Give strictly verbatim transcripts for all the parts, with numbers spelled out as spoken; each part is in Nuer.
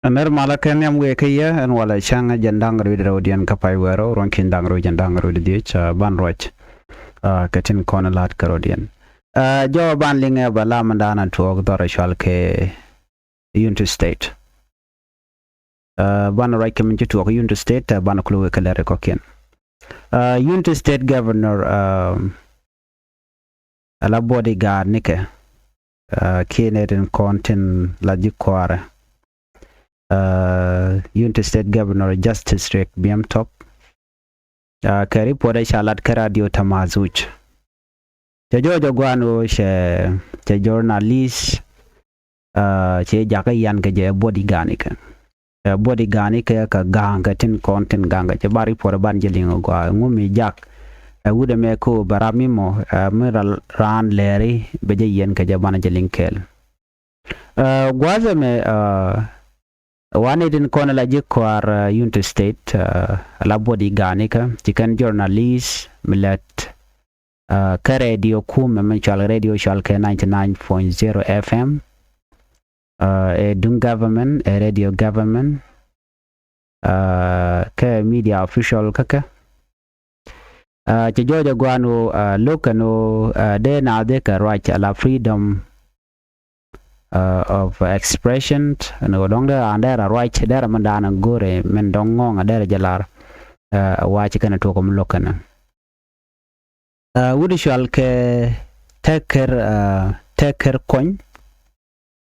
Nɛr malä kɛ nhiam wëë kä yɛ ɛn walɛ cäŋ jɛn da̱ŋ rɛw rɛwdiɛn kä pay wɛɛr rɛw ruɔ̱n ki̱n da̱ŋ rɛw jɛn daŋ rɛw diec, ah, ban ruac, ah, kɛ tin kɔn la̱t kärɔ̱diɛn. Ah, jɔwä ban liŋɛ bɛ la mindan tuɔɔk dhɔr cual kɛ Unity State. Ah, ban ruac kɛ min ci tuɔɔk Unity State, ah, ban kulɛ wëë kɛ lɛr kɔ̱kiɛn. Ah, Unity State Governor, ah, ala bodyguard nikɛ, ah, kiɛ nɛy tin kɔn tin la ji̱ kɔaarɛ. Ah, Unity State Governor Justice Riek Biem Top, ah, kɛ report ɛ ca lat kä radio Tamazuj. Cɛ jɔɔc ɛ guan ɣöö cɛ, cɛ journalist, ah, cɛ jakä yan kɛ jɛ bodyguard nikɛ. Ɛ bodyguard nikɛ kɛ ga̱a̱ŋ kɛ tin kɔn tin ga̱a̱ŋ kɛ cɛ ba report ɛ ban jɛ liŋ ɛ gɔaa ŋu mi jak. Ɛ wut ɛmɛ kä ɣöö bɛ ram mi mɔ, ɛ mi raan lɛɛri bɛ jɛ yɛn kɛ jɛ ban jɛ liŋ kɛɛl. Ɛ gua̱a̱th ɛmɛ, ɛ wanɛ tin kɔn la ji̱ kɔaar, ɛ Unity State, ɛ la bodyguard nikɛ ci kɛn journalist mi lɛt, ɛ kä radio kumɛ min cual radio cual kɛ ninety nine point zero F M. Ɛ duŋ government, ɛ radio government, ɛ kɛ media official kä kɛ. Ɛ cɛ jɔɔc ɛ guan ɣöö, ɛ lo̱k ɛn ɣöö, ɛ dee naath dee kɛ ruac ala freedom, ɛ of expression. Ɛn ɣöö dɔ̱ŋ dee raan dee rɔ ruac dee rɔ mindan ɛ go̱rɛ min dɔ̱ŋ ŋɔ̱ɔ̱ŋ ɛ dee rɔ jɛ lar. Ɛ wa ci kɛn ɛ tuɔk ɛ mi lo̱k kɛn ɛ. Ɛ wut cual kɛ Tɛkɛr, ɛ Tɛkɛr Kuɔny.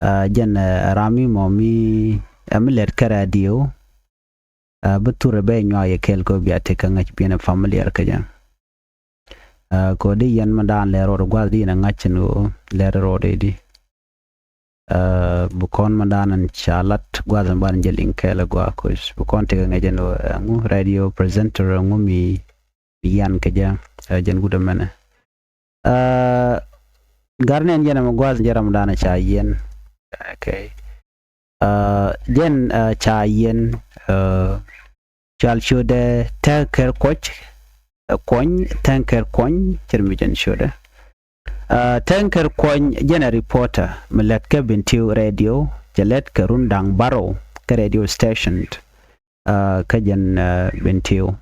Ɛ jɛn, ɛ ram mi mɔ mi, ɛ mi lɛt kä radio. Ɛ bi thurɛ bɛ nyuak yɛ kɛɛl kɛ ɣöö bia tekɛ ŋäc biɛn ɛ familiar kä jɛ. Ɛ kɛ ɣöö di yɛn mindan lɛr rɔɔdɛ gua̱th di yɛn ɛ ŋa̱c ɛn ɣöö lɛr rɔɔdɛ di. Ɛ bi kɔn mindan ɛn ca lat gua̱th ɛn ban jɛ liŋ kɛɛl ɛ gua̱a̱ koc bi kɔn tekɛ ŋäc ɛn ɣöö ɛŋu radio presenter ɛŋu mi yan kɛ jɛ, ɛ jɛn wut ɛmɛnɛ. Ɛ gar nɛn jɛn ɛmɛ gua̱a̱th jɛ ramdan ca yiɛn. Okay. Ɛ jɛn, ɛ ca yiɛn, ɛ cual ciötdɛ Tɛkɛr Kuɔc, ɛ Kuɔny, Tɛkɛr Kuɔny, cir mi jɛn ciötdɛ. Ɛ Tɛkɛr Kuɔny jɛn ɛ reporter mi lɛt kɛ Bentiu radio, cɛ lɛt kɛ run da̱ŋ bärɔw kɛ radio station, ɛ kä jɛn, ɛ Bentiu.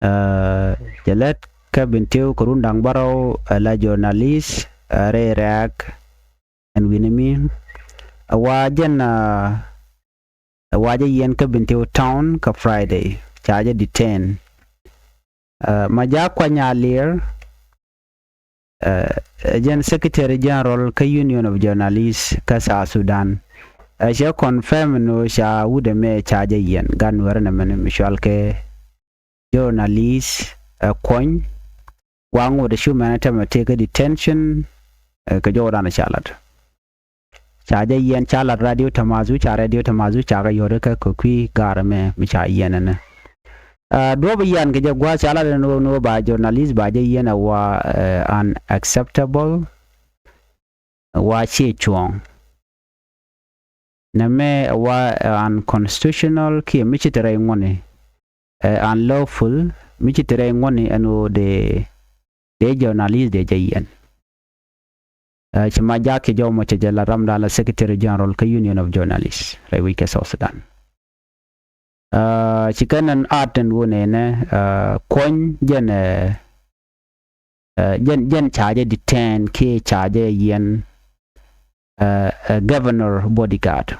Ɛ cɛ lɛt kä Bentiu kɛ run da̱ŋ bärɔw, ɛ la journalist, ɛ rɛy rɛ̈ɛ̈k ɛn wi̱ni mi. Ɛ wa jɛn, ɛ ɛ wa jɛ yiɛn kä Bentiu town kä Friday ca jɛ detain. Ɛ Majak Kuany Alier, ɛ ɛ jɛn Secretary General kä Union of Journalists kä South Sudan. Ɛ cɛ confirm ɛn ɣöö ca wut ɛmɛ ca jɛ yiɛn gat Nuɛrɛ nɛmɛni mi cual kɛ journalist, ɛ Kuɔny. Wa ŋot ɛ cu mɛn ɛ tɛmɛ tëë kä detention, ɛ kɛ jɔwdan ca lat. Ca jɛ yiɛn ca lat radio Tamazuj, ca radio Tamazuj ca kɛ yɔ̱t kä kɛ kui̱ gaar ɛmɛ mi ca yiɛn ɛnɛ. Ɛ duɔ̱p yian kɛ jɛ gua̱a̱th ca lat ɛn ɣöö, ni ɣöö ba journalist ba jɛ yiɛn ɛ wa, ɛ unacceptable, ɛ wa ciɛ cuɔ̱ɔ̱ŋ. Nɛmɛ ɛ wa, ɛ unconstitutional kiɛ mi ci te rɛy ŋuɔ̱tni. Ɛ unlawful mi ci te rɛy ŋuɔ̱tni ɛn ɣöö dee, dee journalist dee jɛ yiɛn. Ɛ ci Majak kɛ jɔw mɔ cɛ jɛ la ramdan la Secretary General kä Union of Journalists rɛy wec kɛ South Sudan. Ɛ ci kɛn ɛn at ɛn ɣöö nɛnɛ, ɛ Kuɔny jɛn, ɛ ɛ jɛn, jɛn ca jɛ detain kiɛ ca jɛ yiɛn, ɛ ɛ governor bodyguard.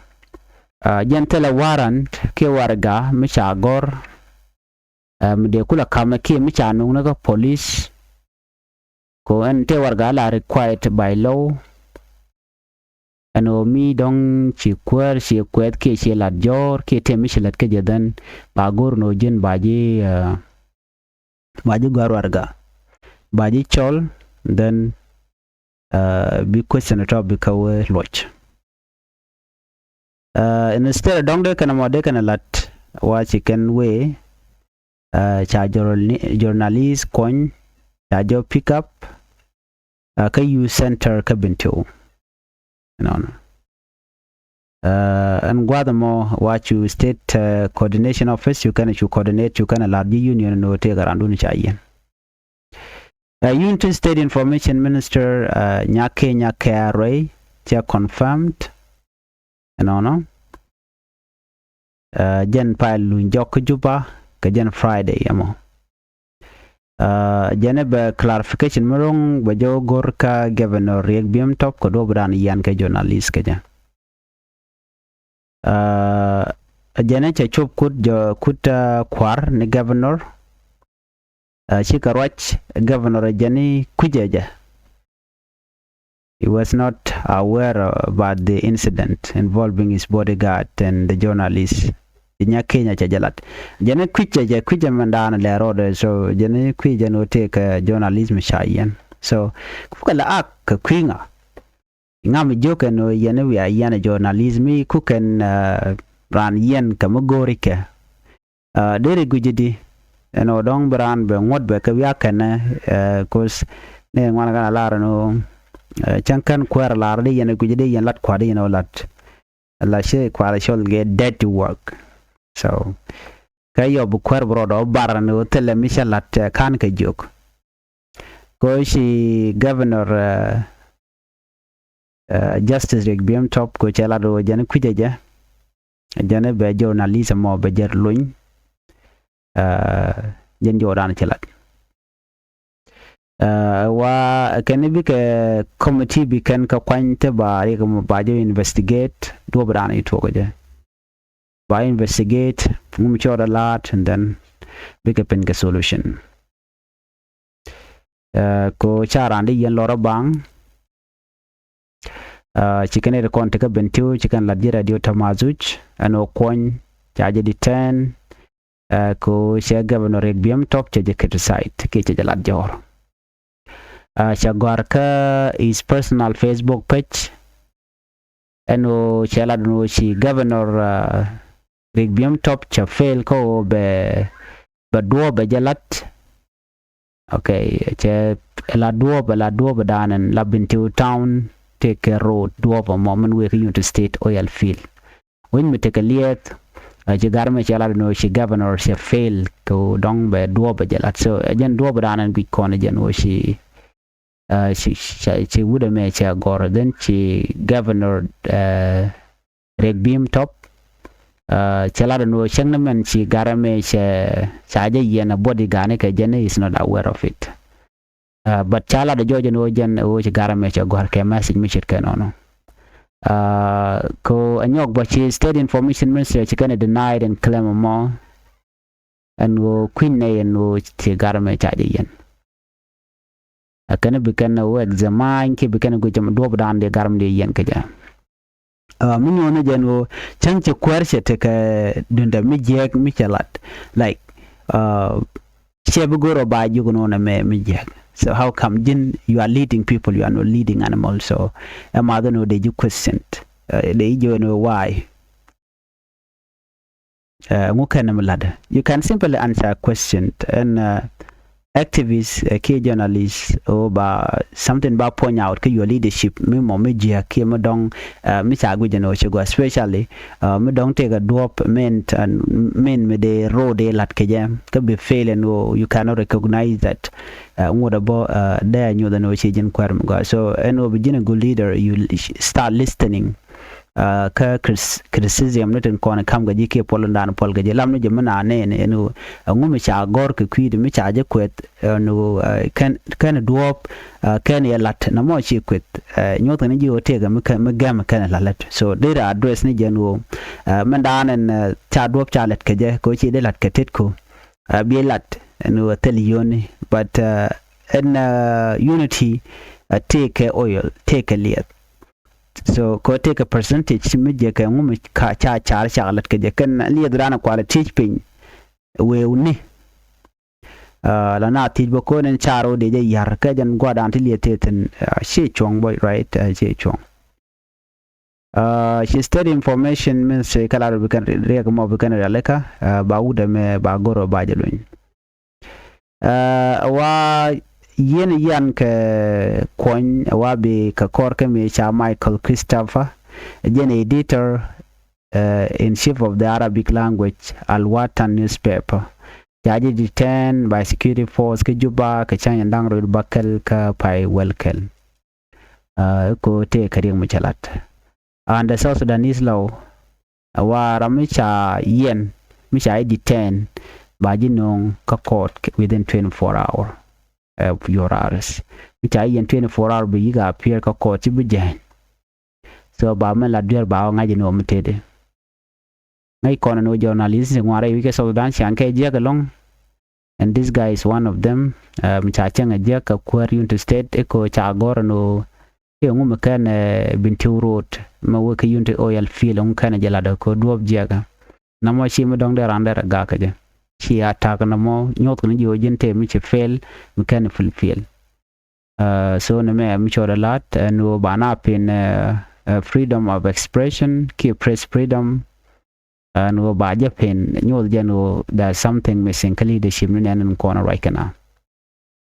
Ɛ jɛn thilɛ warrant kiɛ warɛga mi ca gɔ̱r, ɛ mi dee kulɛ ka̱mɛ kiɛ mi ca nuknɛ kä police. Kɛ ɣöö ɛn tëë warɛga la required by law. Ɛn ɣöö mi dɔ̱ŋ ci kuäär, ci kuɛth kiɛ ci lat jɔ̱ɔ̱r kiɛ tëë mi ci lät kä jɛ, then ba go̱r ɛn ɣöö ji̱n ba ji̱, ɛ ba ji̱ gɔ̱a̱r warɛga, ba ji̱ cɔl, then, ɛ bi question tɔ̱ bi kä wee luɔc. Ɛ instead dɔ̱ŋ dee kɛn ɛmɔ dee kɛn ɛ lat wa ci kɛn wee, ɛ ca journali-, journalist Kuɔny ca jɛ pick up, ɛ kä youth center kä Bentiu. Ɛnɔnɔ. Ɛ ɛn gua̱a̱th ɛmɔ wa cu state, ɛ coordination office cu kɛn ɛ cu coordinate cu kɛn ɛ lar ji̱ union ni ɣöö tëëkɛ randun ca yiɛn. Ɛ Unity State Information Minister, ɛ Nyakeeny Akeer Ruei cɛ confirmed. Ɛnɔnɔ. Jɛn pay luny jɔk kä Juba kɛ jɛn Friday ɛmɔ. Jɛn ɛ bɛ clarification mi ro̱ŋ bɛ jɛ wä go̱r kä Governor Riek Biem Top kɛ duɔ̱ɔ̱p dan yian kɛ journalist kɛ jɛ. Jɛn ɛ cɛ cop kut jɛ kut kua̱r ni governor. Cikɛ ruac governor jɛn i̱ kui̱cɛ jɛ. He was not aware about the incident involving his bodyguard and the journalist. Inya Kenya cɛ jɛ lat. Jɛn i̱ kui̱cɛ jɛ kui̱cɛ mɛn daanɛ lɛ rɔɔdɛ, so jɛn i̱ kui̱ jɛn wä tëëkɛ journalist mi ca yiɛn. So kukɛ la ak kɛ kui̱ ŋa. Ŋa mi jiök ɛn ɣöö yɛn i̱ wiaa yiɛn ɛ journalist mi kukɛn raan yiɛn kɛ mi go̱o̱rikɛ. Deri gui̱cidi ɛn ɣöö dɔ̱ŋ bi raan bɛ ŋuɔ̱t bɛ kɛ wiaa kɛnɛ. Cause ni ŋuan kɛn a lar ɛn ɣöö cäŋ kɛn kuäär lar di yɛn ɛ gui̱cidi yɛn lat kua̱r di yɛn ɣöö lat. La ci kua̱r cɔl gɛ dirty work. So kɛ yɔp bi kuäär bi rɔɔdɛ ɣöö bar ɛn ɣöö thilɛ mi cä lat kan kɛ jiök. Kɛ ɣöö ci governor Justice Riek Biem Top kɛ ɣöö cɛ lat ɣöö jɛn kui̱cɛ jɛ. Jɛn bɛ journalist mɔ bɛ jɛ luny. Jɛn jɔɔdan cɛ lat. Wa kɛn bikɛ committee bi kɛn kɛ kuany te ba riɛk mɔ ba jɛ investigate duɔ̱p dan i̱ tuɔk jɛ. Ba investigate ŋum cɔɔdɛ laat and then bikɛ piny kɛ solution. Ko ca raan di yɛn lɔrɔ baŋ. Ci kɛn ri kɔn ti kä Bentiu ci kɛn lat ji̱ radio Tamazuc ɛn ɣöö kuɔny ca jɛ detain. Ko cɛ governor Riek Biem Top cɛ jɛ criticize kiɛ cɛ jɛ lat jɔɔr. Cɛ gɔ̱a̱r kä his personal Facebook page. Ɛn ɣöö cɛ lat ɛn ɣöö ci governor Riek Biem Top cɛ fail kä ɣöö bɛ bɛ duɔ̱ɔ̱p bɛ jɛ lat. Okay, cɛ la duɔ̱ɔ̱p la duɔ̱ɔ̱p dan ɛn la Bentiu town tekɛ road duɔ̱ɔ̱p ɛmɔ min wëë kä Unity State oil field. Wec mi tekɛ liɛth. Ci garmɛ cɛ lat ɛn ɣöö ci governor cɛ fail kɛ ɣöö dɔ̱ŋ bɛ duɔ̱ɔ̱p bɛ jɛ lat. So ɛ jɛn duɔ̱ɔ̱p dan ɛn guic kɔn ɛ jɛn ɣöö ci ci ci wut ɛmɛ cɛ gɔr then ci governor Riek Biem Top. Cɛ lat ɛn ɣöö cäŋ ni mɛn ci garɛ mɛ cɛ ca jɛ yiɛn ɛ bodyguard ni kɛ jɛn is not aware of it. But ca lat ɛ jɔɔc ɛn ɣöö jɛn ɣöö ci garɛ mɛ cɛ gɔr kɛ message mi ce̱tkɛ nɔnɔ. Kɛ ɣöö ɛ nyɔk bä ci State Information Ministry ci kɛn ɛ denied ɛn claim ɛmɔ. Ɛn ɣöö kui̱n nɛy ɛn ɣöö ci garɛ mɛ ca jɛ yiɛn. Ɛ kɛn bi kɛn ɛ wä examine kiɛ bi kɛn ɛ guic duɔ̱p dan di garɛ mɛ di yiɛn kɛ jɛ. Mi nyuɔ̱n ni jɛn ɣöö cäŋ ci kuäär cɛ tekɛ duundɛ mi jiääk mi cɛ lat. Like cɛ bi go̱r ɔ ba jiök nɔnɛ mɛ mi jiääk. So how come ji̱n you are leading people, you are not leading animals? So ɛ math ɛn ɣöö dee ji̱ question, dee ji̱ jiök ɛn ɣöö why? Ŋu kɛn mi lat? You can simply answer a question. Ɛn activist kiɛ journalist ɔ ba something ba point out kä your leadership mi mɔ mi jiääk kiɛ mi dɔ̱ŋ mi ca guic ɛn ɣöö ci gɔaa, especially mi dɔ̱ŋ tëëkɛ duɔ̱ɔ̱p min min mi dee road dee lat kɛ jɛ kä bi fail ɛn ɣöö you cannot recognize that. Ŋut ɛ bä dee a nyuɔth ɛn ɣöö ci ji̱n kuäär mi gɔaa. So ɛn ɣöö bi ji̱n a good leader, you start listening. Kä criticism ni tin kɔn kam kɛ ji̱ kiɛ puɔl in dan puɔl kɛ ji̱ lam ni jɛ mi na nɛɛni ɛn ɣöö ɛŋu mi ca gɔr kɛ kui̱di mi ca jɛ kuɛth ɛn ɣöö kɛn duɔ̱ɔ̱p kɛn yɛ la̱t na mɔ ci kuɛth. Nyuɔth kɛn ji̱ ɣöö tëëkɛ mi gɛm kɛn la̱t lät. So dee rɛ address ni jɛ ɛn ɣöö mɛn dan ɛn ca duɔ̱ɔ̱p ca lät kɛ jɛ kɛ ɣöö ci dee la̱t kɛ tetku. Bi la̱t ɛn ɣöö thil yio̱ni but ɛn Unity tëëkɛ oil tëëkɛ liɛth. So kɛ ɣöö tëëkɛ percentage mi jɛ kɛ ŋu mi ca car cak lät kɛ jɛ kɛn liɛth dan kualɛ thiec piny. Wëë wuni la na thiec bä ko̱n ɛn car wä dee jɛ ya̱r kɛ jɛn gua̱dan ti liɛth tëë thi̱n. Ci cuɔ̱ŋ bä right, ci cuɔ̱ŋ. Ci State Information Ministry kɛ lar bi kɛn riɛk mɔ bi kɛn rialikä ba wut ɛmɛ ba go̱r ba jɛ luny. Wa yieen yian kɛ kuɔny wa bi kɛ kɔr kä mi ca Michael Christopher, jɛn editor in chief of the Arabic language Al Watan newspaper. Ca jɛ detain by security force kä Juba kɛ cäŋ in da̱ŋ rɛw bäkɛl kä pay wäl kɛl. Ko tëë kɛ riɛk mi cɛ lat. And the South Sudanese law Ɛ wa ram mi ca yɛn, mi ca i̱ detain, ba ji̱ no̱o̱ŋ kä court within twenty-four hour, uh, your arrest. Mi ca i̱ yɛn twenty-four hour bi yi̱k appear kä court ci bi jɛn. So ba mi la duer ba wä ŋa̱c ni wä mi tëëdi. Ŋäc kɔn ni wä journalist ŋuan rɛy wi̱c kɛ South Sudan ciaŋ kɛ jiäk ɛlɔ̱ŋ. And this guy is one of them. Um, ca cäŋ a jiäk kɛ kuäär Unity State iko ca gɔr ni wä i̱ ŋu mi kɛn, uh, Bentiu Road mi wä kɛ Unity oil field ŋu kɛn jɛ lat ko duɔp jiäk. Namɔ ci mi dɔŋ dee ran dee rɛ gak kɛ jɛ. Ci attack namɔ nyuɔth kɛ ni ji̱ wä ji̱n tëë mi ci fail mi kɛn fulfill. Uh, so ni mɛ mi cɔɔdɛ la̱t ɛn ɣöö ba na pin, uh, uh, freedom of expression kiɛ press freedom. Ɛn ɣöö ba jɛ pin nyuɔth jɛn ɣöö there's something missing kä leadership ni nɛn in kɔn ruac kɛn a.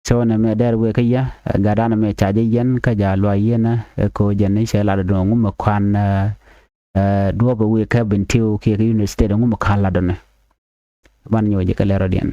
So ni mɛ dɛr wek kä yɛ, uh, gat an mɛ ca jɛ yɛn kä ja luac yɛn, uh, ɛ ko jɛn ni cɛ lat dɔ̱ŋ ŋu mɛ kuan, uh, uh, duɔp wek kä Bentiu kiɛ kä Unity State ŋu mɛ kuan lat dɔ̱ŋ ni. Ban nyuɔc jɛ kä lɛr rɔ̱diɛn.